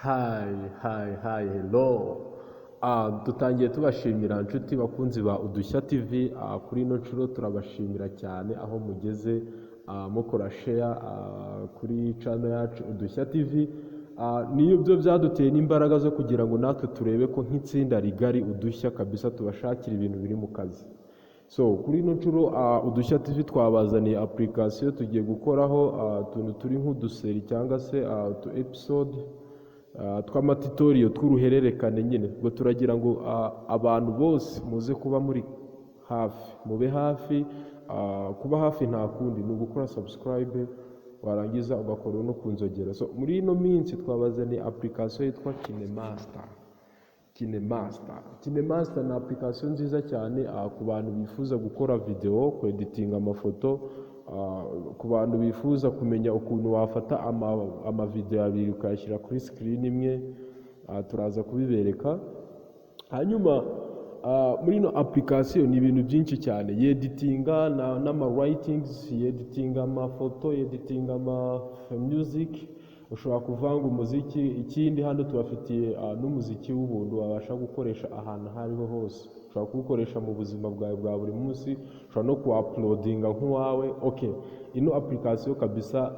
Hi, hi, hi, hello. Dutangiye tubashimira, inshuti bakunzi ba Udushya TV. Kuri ino nshuro turabashimira cyane aho mugeze mukora share kuri channel yacu Udushya TV. Niyo byo byaduteye n'imbaraga zo kugira ngo natwe turebe ko nk'itsinda rigari Udushya kabisa tubashakira ibintu biri mu kazi. So kuri ino nshuro Udushya TV twabazaniye application tugiye gukoraho utuntu turi nk'uduseri cyangwa se utu episode tw'ama tutorial tw'uruhererekane nyine. Ubwo turagira ngo abantu bose muze kuba muri hafi, mube hafi. Kuba hafi nta kundi ni ugukora subscribe, warangiza ugakora no ku nzogera. So muri ino minsi twabazaniye application yitwa KineMaster. KineMaster, KineMaster ni application nziza cyane ku bantu bifuza gukora video, kweditinga amafoto, ku bantu bifuza kumenya ukuntu wafata amavideo abiri ukayashyira kuri screen imwe. Turaza kubibereka. Hanyuma muri ino application ni ibintu byinshi cyane: yeditinga n'ama writings, yeditinga amafoto, yeditinga ama music, ushobora kuvanga umuziki. Ikindi, hano tubafitiye n'umuziki w'ubuntu wabasha gukoresha ahantu aho ariho hose. Ushobora kuwukoresha mu buzima bwawe bwa buri munsi, ushobora no kuwuploadinga nk'uwawe. Okay, ino application kabisa,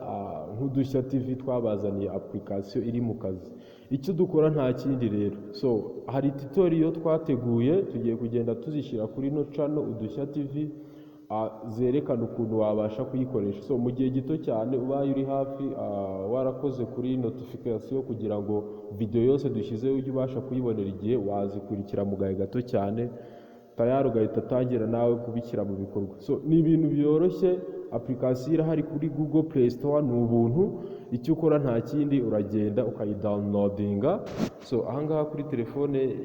nk'Udushya TV twabazaniye application iri mu kazi. Icyo dukora nta kindi rero, so hari tutorial twateguye, tugiye kugenda tuzishyira kuri ino channel Udushya TV, zerekana ukuntu wabasha kuyikoresha. So mu gihe gito cyane ubaye uri hafi, warakoze kuri notification kugira ngo video yose dushyizeho ujye ubasha kuyibonera igihe, wazikurikira mu gahe gato cyane, tayari ugahita atangira nawe kubishyira mu bikorwa. So ni ibintu byoroshye. Application irahari kuri Google Play Store, ni ubuntu. Icyo ukora nta kindi, uragenda ukayidownloadinga. So ahangaha kuri telefone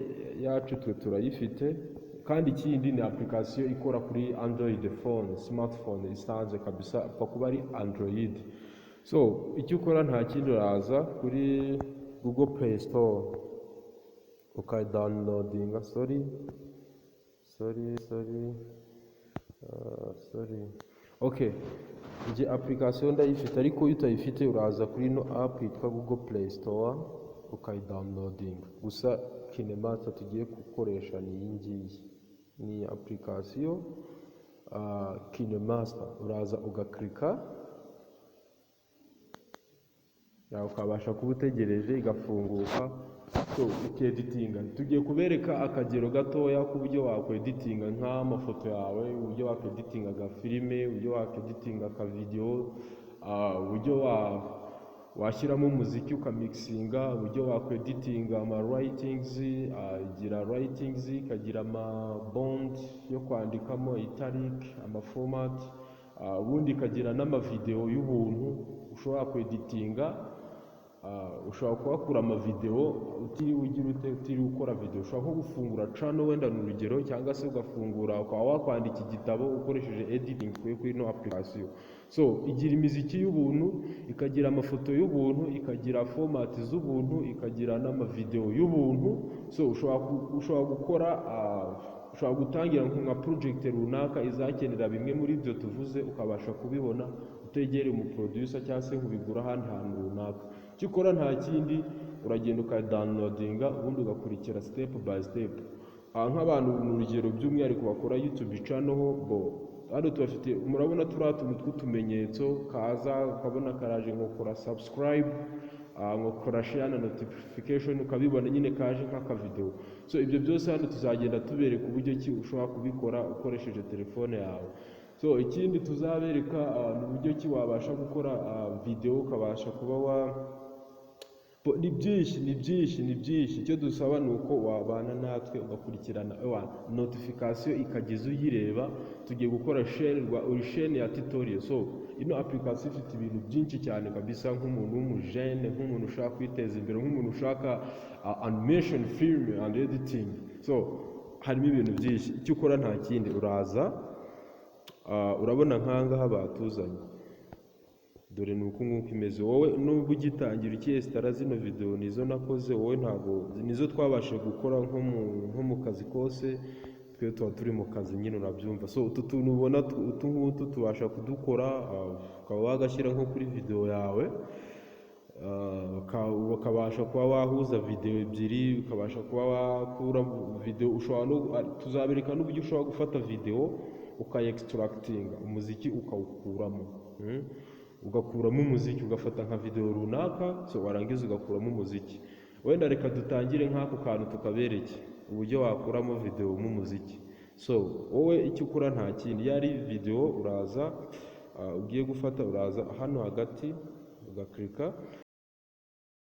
yacu twe turayifite. Kandi ikindi, ni application ikora kuri Android phone, smartphone isanzwe kabisa, apfa kuba ari Android. So icyo ukora nta kindi, uraza kuri Google Play Store ukayidownloadinga. Sorry, sorry, sorry, sorry. Okay, njye application ndayifite, ariko iyo utayifite uraza kuri ino app yitwa Google Play Store ukayidownloadinga. Gusa KineMaster tugiye gukoresha ni iyi ngiyi, ni application KineMaster. Uraza ugaclicka yawe, ukabasha kuba utegereje igafunguka, so ukeditinga. Tugiye kubereka akagero gatoya k'uburyo wakweditinga nk'amafoto yawe, uburyo wakweditinga agafilime, uburyo wakweditinga akavidewo, uburyo washyiramo umuziki ukamixinga, uburyo wakweditinga ama writings. Igira writings, ikagira ama bold yo kwandikamo, italic, ama format, ubundi ikagira n'amavideo y'ubuntu ushobora kweditinga. Ushobora kuhakura amavideo utiriwe ugira ute, utiriwe ukora video. Ushobora nko gufungura channel wenda, ni urugero, cyangwa se ugafungura, ukaba wakwandika igitabo ukoresheje editing ukuye kuri ino application. So igira imiziki y'ubuntu, ikagira amafoto y'ubuntu, ikagira format z'ubuntu, ikagira n'amavideo y'ubuntu. So ushobora gukora, ushobora gutangira nka project runaka izakenera bimwe muri ibyo tuvuze, ukabasha kubibona utegereye umuproducer cyangwa se nkubigura ahandi hantu runaka. Icyo ukora nta kindi, uragenda ukadownloadinga, ubundi ugakurikira step by step. Nk'abantu, ni urugero, by'umwihariko bakora YouTube channel ho bo, hano tubafite, murabona turiya tuntu tw'utumenyetso kaza, ukabona karaje ngo kora subscribe, ngo kora share na notification, ukabibona nyine kaje nk'akavideo. So ibyo byose hano tuzagenda tubereka uburyo ki ushobora kubikora ukoresheje telefone yawe. So ikindi tuzabereka ni uburyo ki wabasha gukora video, ukabasha kuba wa ni byinshi, ni byinshi, ni byinshi. Icyo dusaba ni uko wabana natwe ugakurikirana, ewa notification ikageza uyireba. Tugiye gukora share rwa uri chaîne ya tutorial. So ino application ifite ibintu byinshi cyane kabisa, nk'umuntu w'umujene, nk'umuntu ushaka kwiteza imbere, nk'umuntu ushaka animation film and editing. So harimo ibintu byinshi. Icyo ukora nta kindi, uraza, urabona nk'ahangaha batuzanye, dore ni uku nguku imeze. Wowe nubwo ugitangira ukiyesitara, zino video nizo nakoze, wowe ntabwo nizo twabashije gukora nko mu kazi kose, twe tuba turi mu kazi nyine, urabyumva. So utu tuntu ubona utu ngutu tubasha kudukora, ukaba wagashyira nko kuri video yawe. Ukabasha kuba wahuza video ebyiri, ukabasha kuba wakura video. Ushobora no tuzabereka n'uburyo ushobora gufata video ukayextractinga umuziki ukawukuramo. Ugakuramo umuziki, ugafata nka video runaka, so warangiza ugakuramo umuziki. Wenda reka dutangire nk'ako kantu tukabereke uburyo wakuramo video mu muziki. So wowe icyo ukora nta kindi, iyo ari video uraza, ugiye gufata, uraza hano hagati ugakirika.